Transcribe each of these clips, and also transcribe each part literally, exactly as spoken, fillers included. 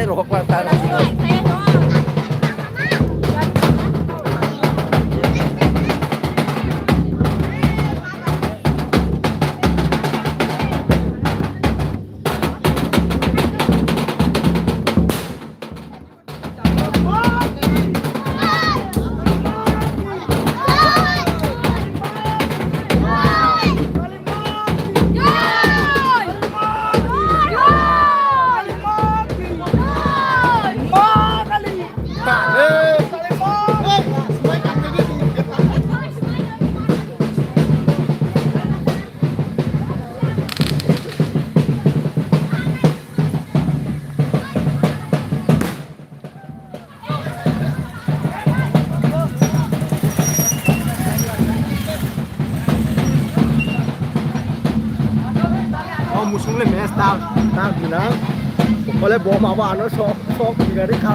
Rohok pa tar. O musung le mes ta ta gina. Kole bom abo ano sok sok gari kha.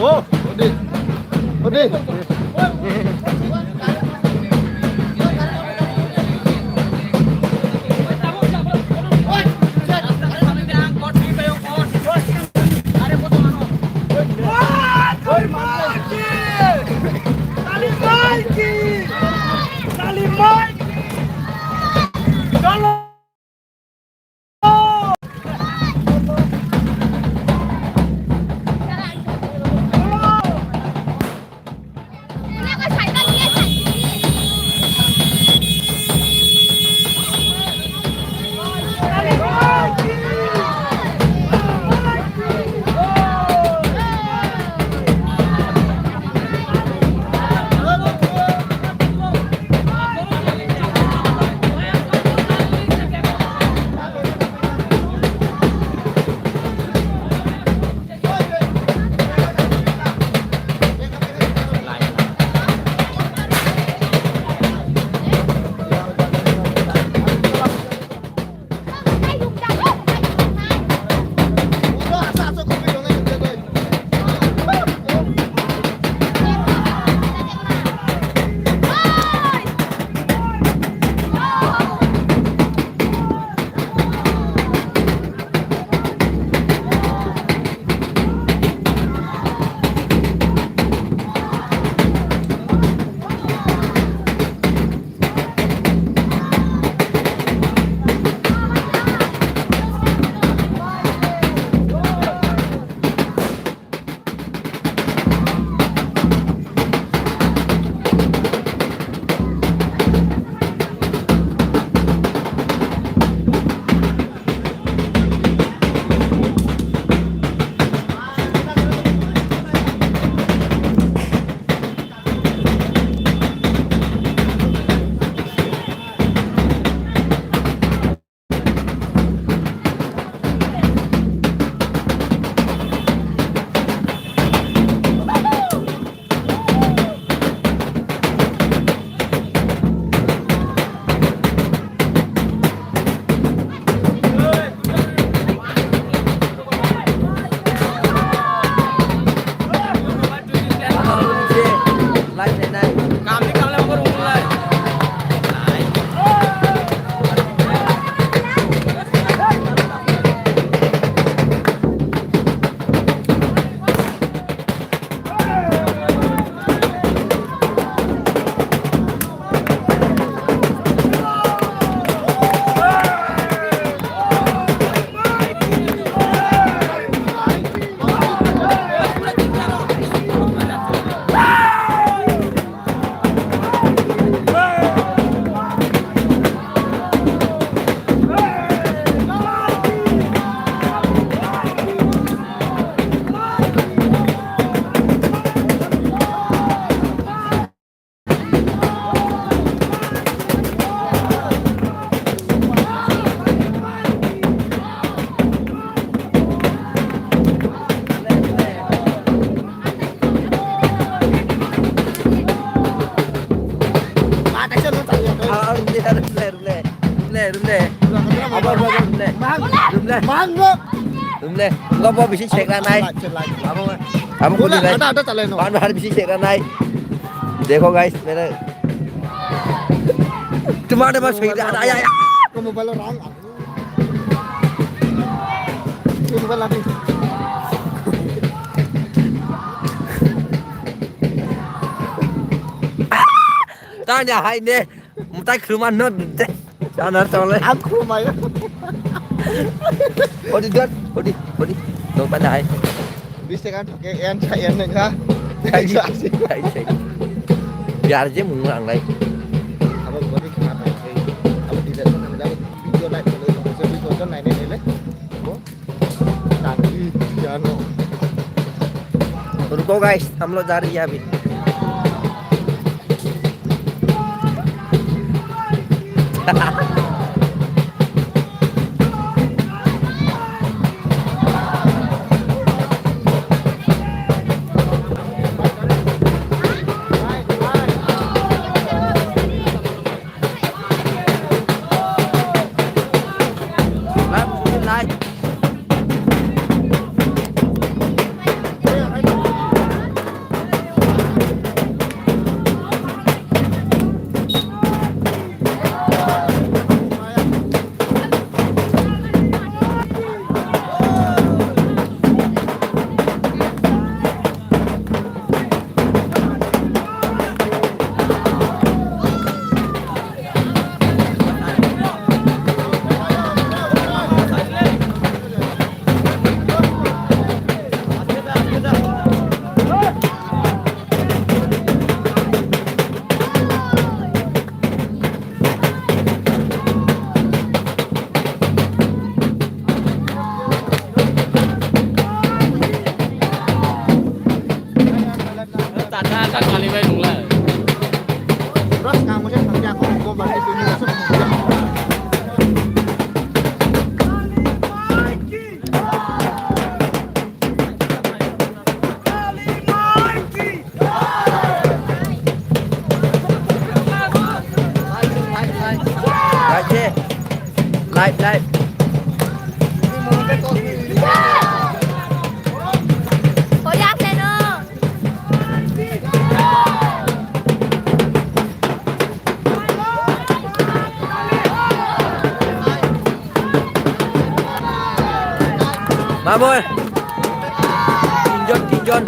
Oh, odi. Odi. Rule, rule, rule. Abo, abo, abo, rule. Mang. Rule. Rule. Enggak mau bisi cek ranai. Cek lagi. Abo, abo Rule, kudi nai. Ada, ada, tak lain, no. Bahan, bahan bisi cek ranai. Dekho, guys, mere. Cuma ada mas, ay, ay, ay. Kamu bala rang. Ini bala ni. Tanya hai ne. Mutai khuluma no de. Sana tole. Ang khulumai. Odi dot, odi, odi. Dong pada hai. Bis taka thoke en sa en nang ha. Hai, hai, hai. Biar je mung ang lai. Abo body khna ta. Abo di da nang da. Video like, video, video nai nai le. Abo. Tangki, jano. रुको गाइस, हम लोग जा रही है अभी। Live, live. Baboy. Tinjon, tinjon.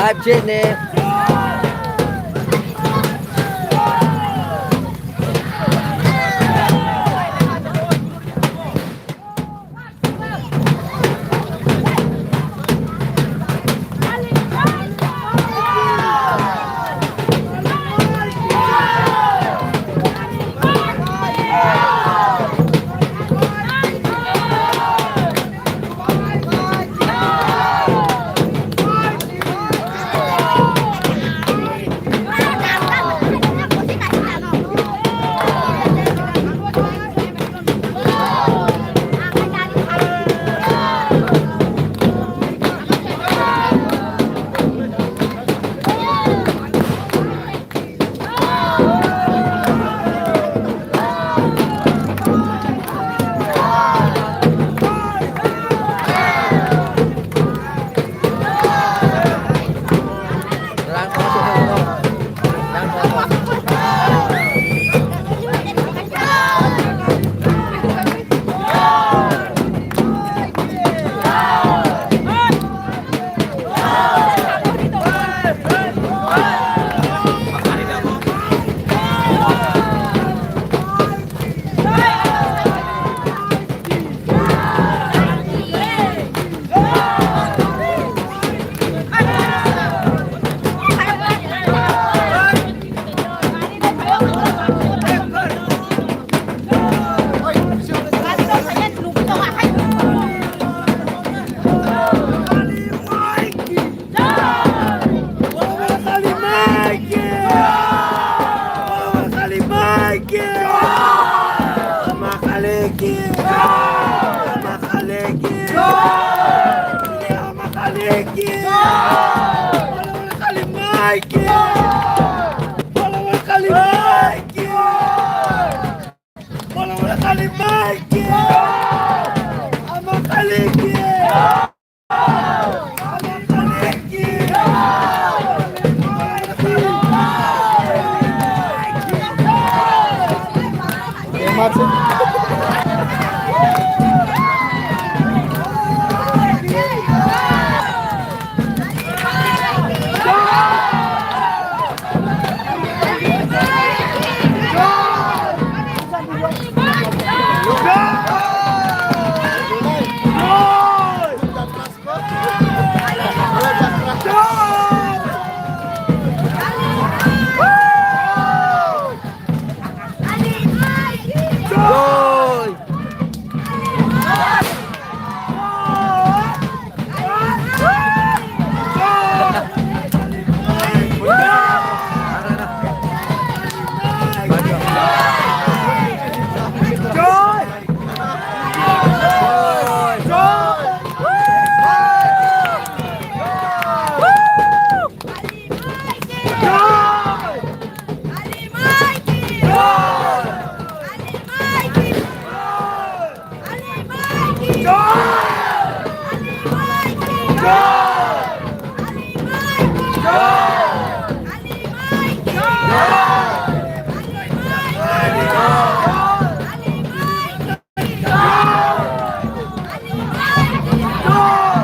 Live chat ne.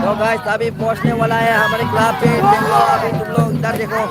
तो गाइस, अभी पहुंचने वाला है हमारे क्लब पे। देख लो, अभी तुम लोग इधर देखो।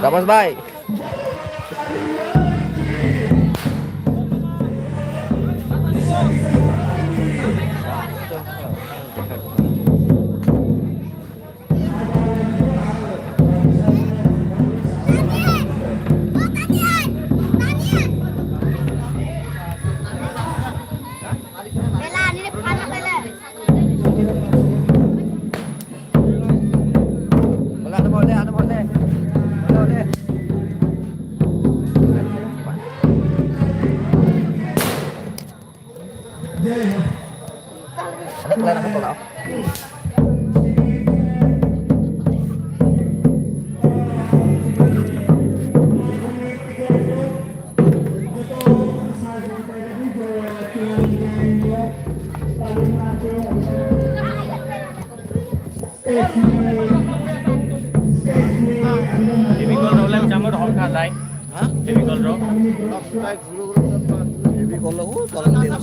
Tapas bai. Fevicol rok lai chamo rok kha lai. Ha? Fevicol rok. Fevicol rok, o, tolong dia.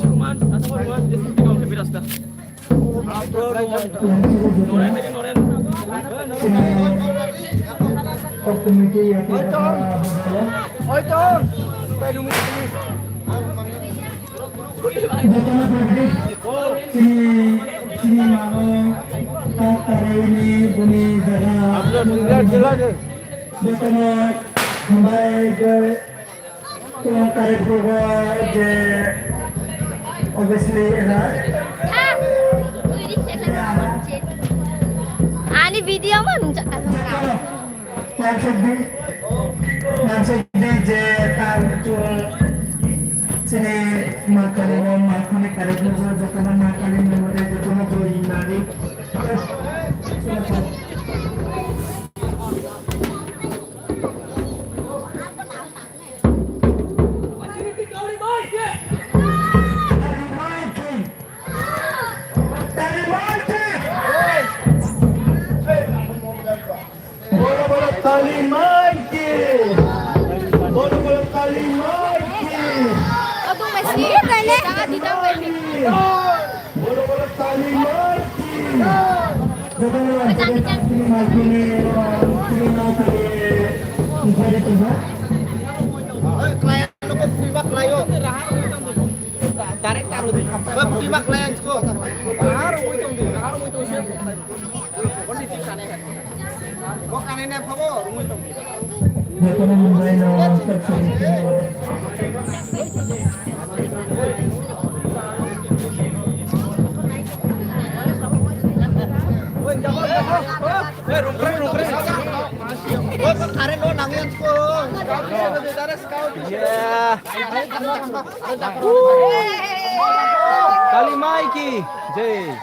Jotono public chini, chini mano kok taraini buni jaga. Jotono hambai je kok tarai phugo je obviously era. Ani video man. Maksud di, maksud di je tang chung sini makani no makani kare no jotono makani no jotono join nari. Boro boro tali mai ki. Boro boro tali mai ki. Boro boro tali mai ki. Kali mai ki jai.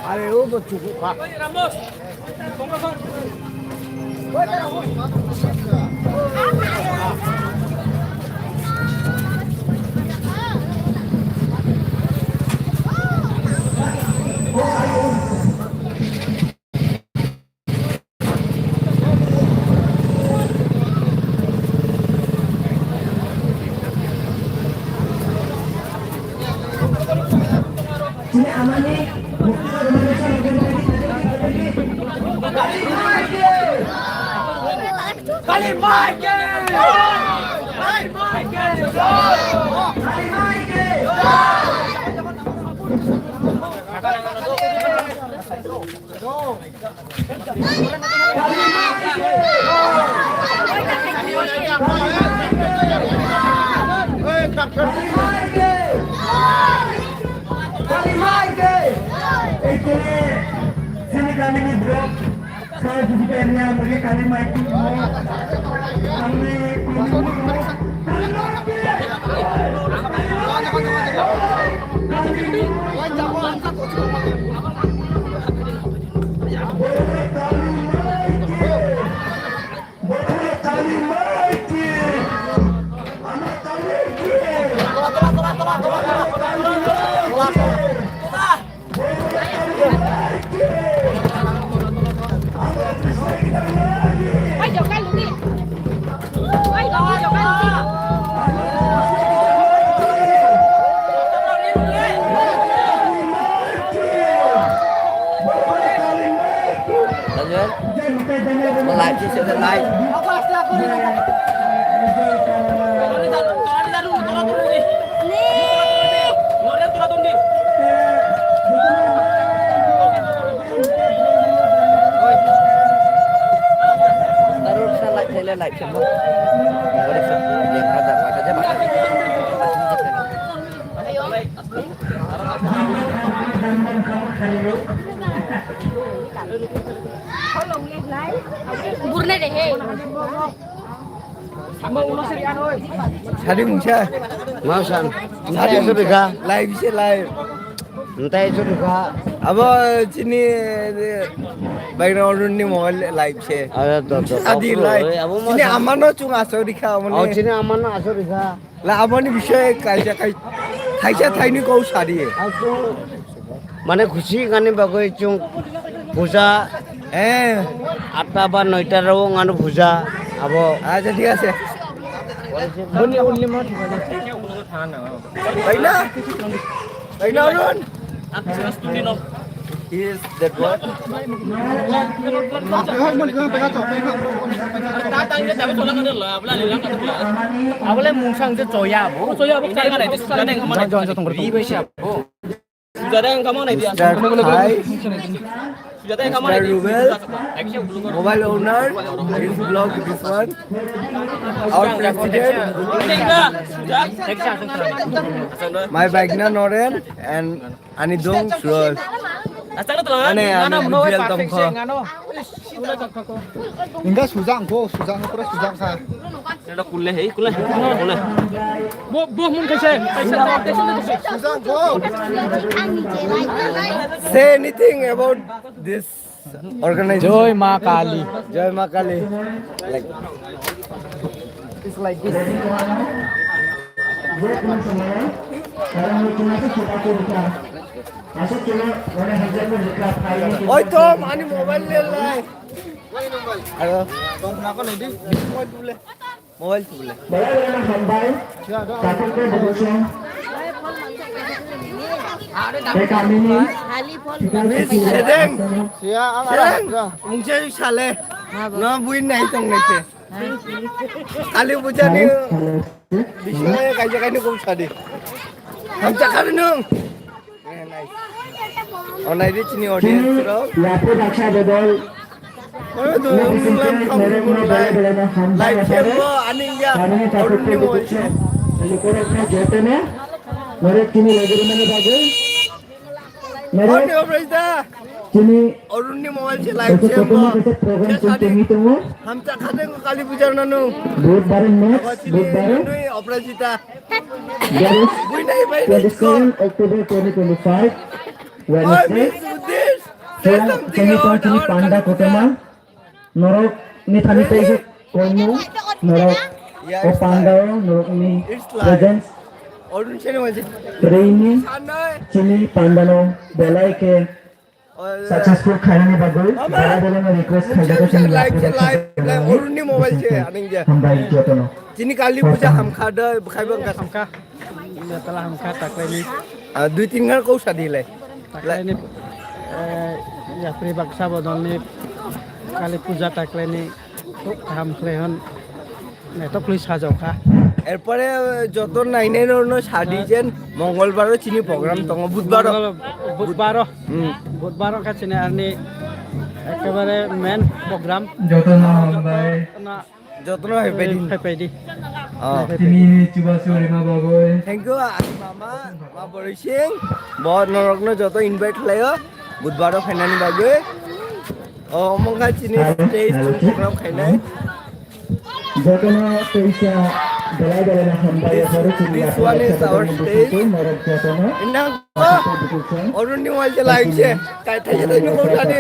Are, o bo chuku kha. Kali mai ki! Kali mai ki! Kali mai ki! Lanjut. Like, share, dan like. Taruh sa like, saya like, semua. Boleh, sir. Yang ada, ada aja, Pak. Burne de he. Sadi mungsa. Mau san. Sadi mungsa. Live se live. Entai itu juga. Abo chini background ni mobile live se. Ada tuh. Sadi live. Abo mau. Chini amano chung aso rikha amone. Oh, chini amano aso rikha. La aboni bishoye kaisa kai thaisa thaini kok sadi. Mane khusi gani bagwi chung puja, eh, atta ba noita rok wngmano puja abo. Acha, thik ase. Boni only mo thik ase. Taina? Taina, Arun? Is that what? Abole mungsang je choya bo. Choya bo. Jon, jon, jon, jon, jon. Mister Khai, Mister Rubel, mobile owner, this vlog, this one. Our president, my bagna Noren, and ani dong Suraj. Ane, ani Miguel Tongkho. Enggak, sujak kok, sujak kok, sujak sa. Ada kule, hei, kule, kule. Bo, bo, mung kaisa, kaisa, kaisa, kaisa. Sujak kok. Say anything about this organization. Joy Ma Kali. Joy Ma Kali. Like, it's like this. Oi, Tom, ani mobile le lai. Hello. Tom, na ko nai di? Mobile tubule. Mobile tubule. Belai belai no hambai. Tatung ke bukung. Te kamini. Sedeng. Sedeng. Mungse sale. No buin nai tong nete. Kali puja ni. Bismillah, kaisa kaini kum sadi. Hamsa kari nung. Oh, nai di chini audience rok. Yapu daksa bodol. Oh, tu nung lam kam mulai. Live cam lo, ani ya. Arun ni mo. Korokna jotone. Norek chini lagi rumah ni bagai. Norek. Chini Arun ni mobile se live cam lo. Program chini tongo. Hamsa kari nung kali puja nanu. Budbar next, Budbar. Nui Oprajita. There is twenty-seven October twenty twenty-five, Wednesday. Chini panda kotoma, norok ni thani tei se koimu, norok o panda o norok ni presence. Reini chini panda no belai ke successful khainani bagwi bela bela no request khaijak khe chini live, live, live, Arun ni mobile se, aning je. Hambai jotono. Chini kali puja hamkha de, bwkhai bangkha. Hamkha. Betala hamkha taklaini. Ah, dui tin ngar kau sadi lai. Taklaini, eh, yapri baksa bodolni kali puja taklaini. Khub kaham khlai hwn. Naithok khlai sajokha. Erpore joto nainai rokno sadi jen Mongolbar o chini program tongo, Budbar o. Mongol-, Budbar o. Hmm. Budbar o kha chini arni ekebare main program. Joto no hambai. Na, joto no hai pedi. Hai pedi. Oh. Tini chubachu rima bagwi. Thank you, ani mama, Ma Boroi Singh. Bo norokno joto invite khlaio Budbar o phainani bagwi. Oh, omo wngkha chini stage program khainai. Jotono teisa belai belai no hambai. This, this one is our stage. Indang ko, Arun ni wal jalai se, kai thai thai no ko kani.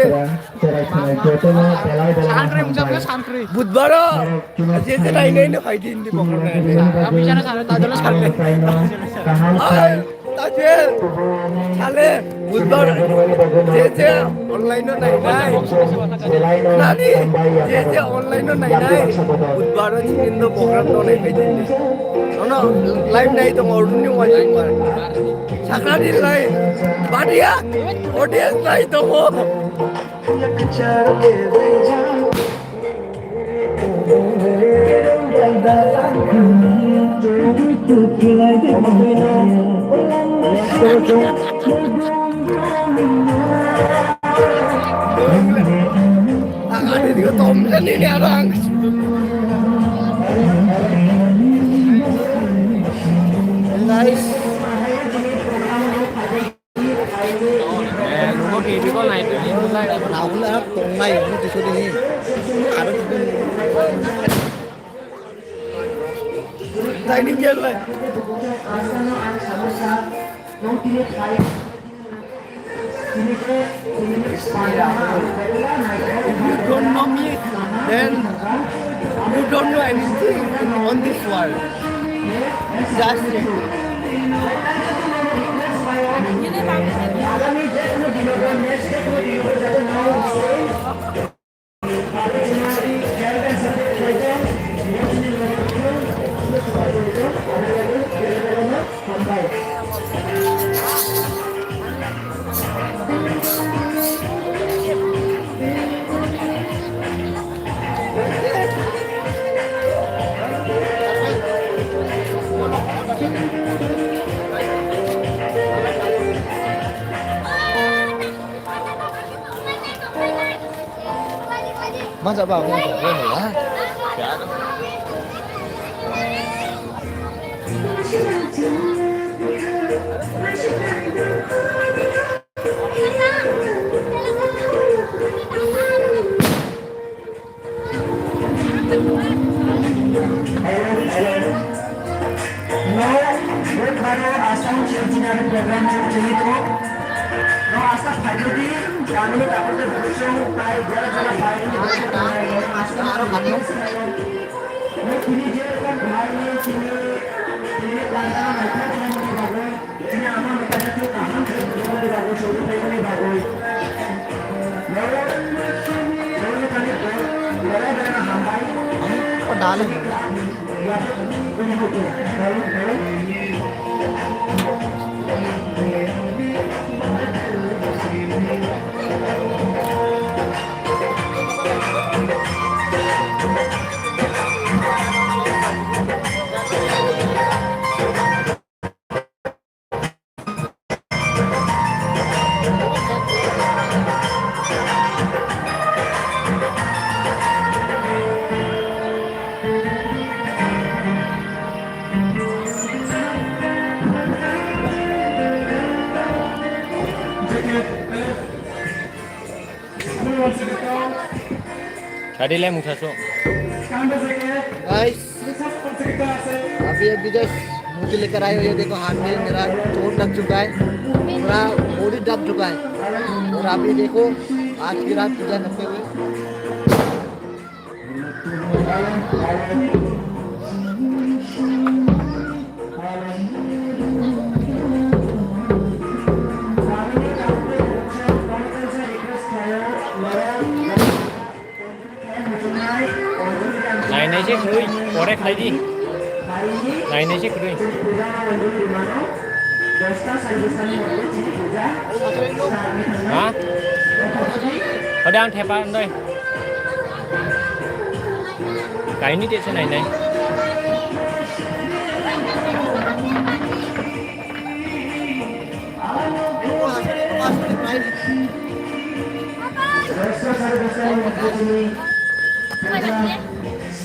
Jotono belai belai no hambai. Budbaro, je je nai nai no khai din di pokor nai. Kaham khai. Taje, sale, budbar, je je online no nai nai. Nani, je je online no nai nai. Budbar o chini no program no nai nai. Ono live nai tongo, Arun ni wajak bar. Sakra ni live, badia, audience nai tongo. Nice. Eh, lumo T V ko nai tu ni mulai. Nahule tongnai, ini tisu dini. Ada tu. Tiny girl, eh. If you don't know me, then you don't know anything on this world. Just Masa ba mo ko ko la. Hello, hello. No, bro, bro, Assam Centenary program choli to. No, Assam Fajodi, Tamil Nadu, Bhushan, Tai, Jara Jara, Fajodi, Bhushan, Tai, Assam, Aro Bhagwan. No, tini je rokom bhai ne, tini, tini, Tamil Nadu, Bhushan, Tai, Bhagwan. Tadi le mungsa so. Guys, अभी अभी जस्ट मुझे लेकर आए हो, ये देखो हाथ में मेरा चोट लग चुका है, पूरा बॉडी दब चुका है। और अभी देखो आज की रात पूजा करते हुए। Nainai se kwrwi, pore khlai di. Nainai se kwrwi. Ha? Ode ang thepa ndoi. Kaini te se nainai. Rasa sari besar yang kecil.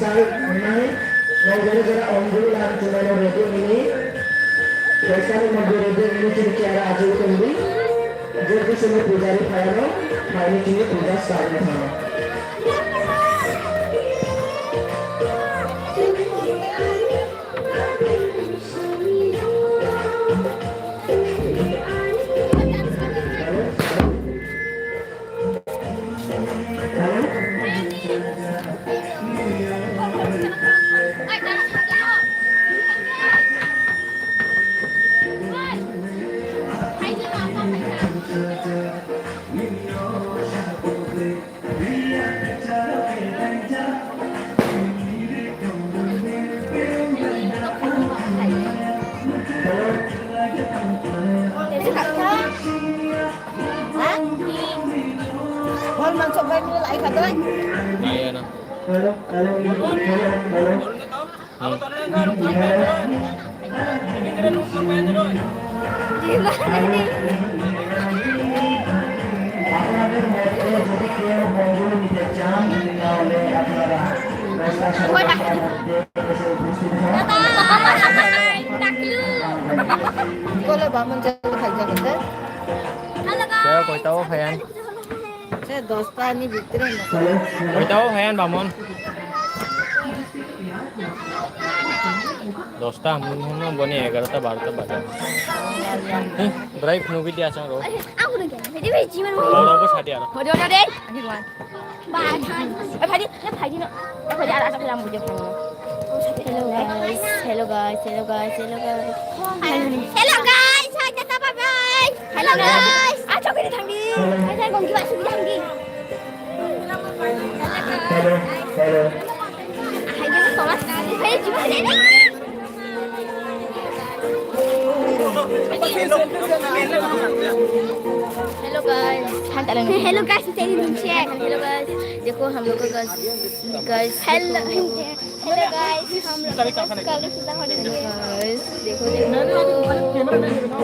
Sai, nai, nai, gara-gara onggu dan cuma yang ready ini. Besar yang mau ready ini, ciri-ciri aja itu, ini. Jodi sini pujari phaiano, phaini sini puja start ni thangno. Hol mansok bai mula lai kha doi. Naya na. Kole baman jai khaijak de. Hello, guys. Koi tao phayan. Se dosta ni bhitre no. Koi tao phayan bamon. Dosta, mui hono boni egarota barota baja. Eh, brai phunu bidi asang ro. Aku udah gini. Jadi biji mana? Oro bo sadi aro. Hodi hodi deh. Ani wan. Bye. Eh, phadi, eh, phadi no. Eh, phadi, ada, ada film video phone. Hello guys, hello guys, hello guys, hello guys. Hello guys, hai, tata, bye bye. Hello guys. Ah, chokri thangdi. Hai, hai, gongki basu thangdi. Hello, hello. Hai, dia tolak sekali. Hai, cuma dia. Hello guys. Hello guys, तेरी नीचे। Hello guys, देखो हम लोग का guys, guys, hello, hello guys, हम लोग का कल सुधा होने वाले हैं। Guys, देखो, देखो।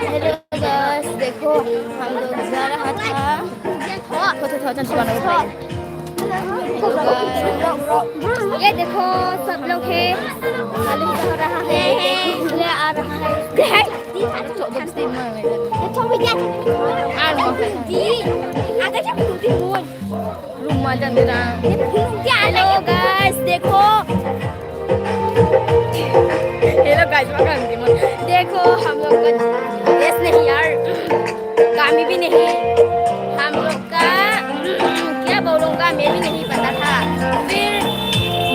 Hello guys, देखो, हम लोग जा रहा था। Photo thousand सुबह उठाई। ये देखो, सब लोग है। मालूम चल रहा है। ले आ रहा है। Hello guys, देखो। Hello guys, welcome to my, देखो हम लोग का dress नहीं यार, कामी भी नहीं, हम लोग का क्या बोलूँगा मैं भी नहीं पता था। फिर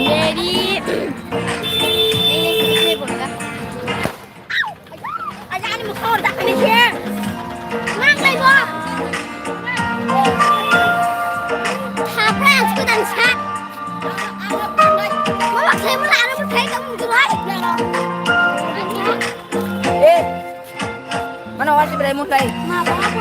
मेरी, नहीं, नहीं, कुछ नहीं बोलूँगा। Ayan, motor, dak ini siya. Mang, may mo. Hapra, ang sudan siya. Mama, kayo mo na, ano mo, kayo ka mong duwa? Eh, mana wasi bray mo, kay? Mama, ako.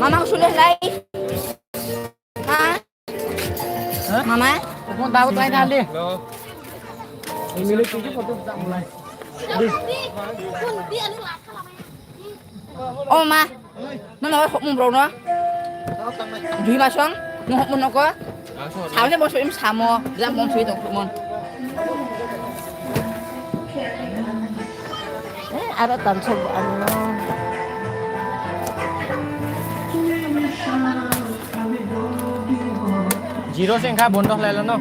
Mama, sudah lai. Ha? Mama? Kung dapat lain hali. Hello. Ini tujuh foto tak mulai. Oh, ma. Nono hok mung bro no. Dui masong, no hok mung noko. Samne boso im samo, jam bom sui tong mon. Eh, aro tansok bo ano. Zero se wngkha, bondo khlailano.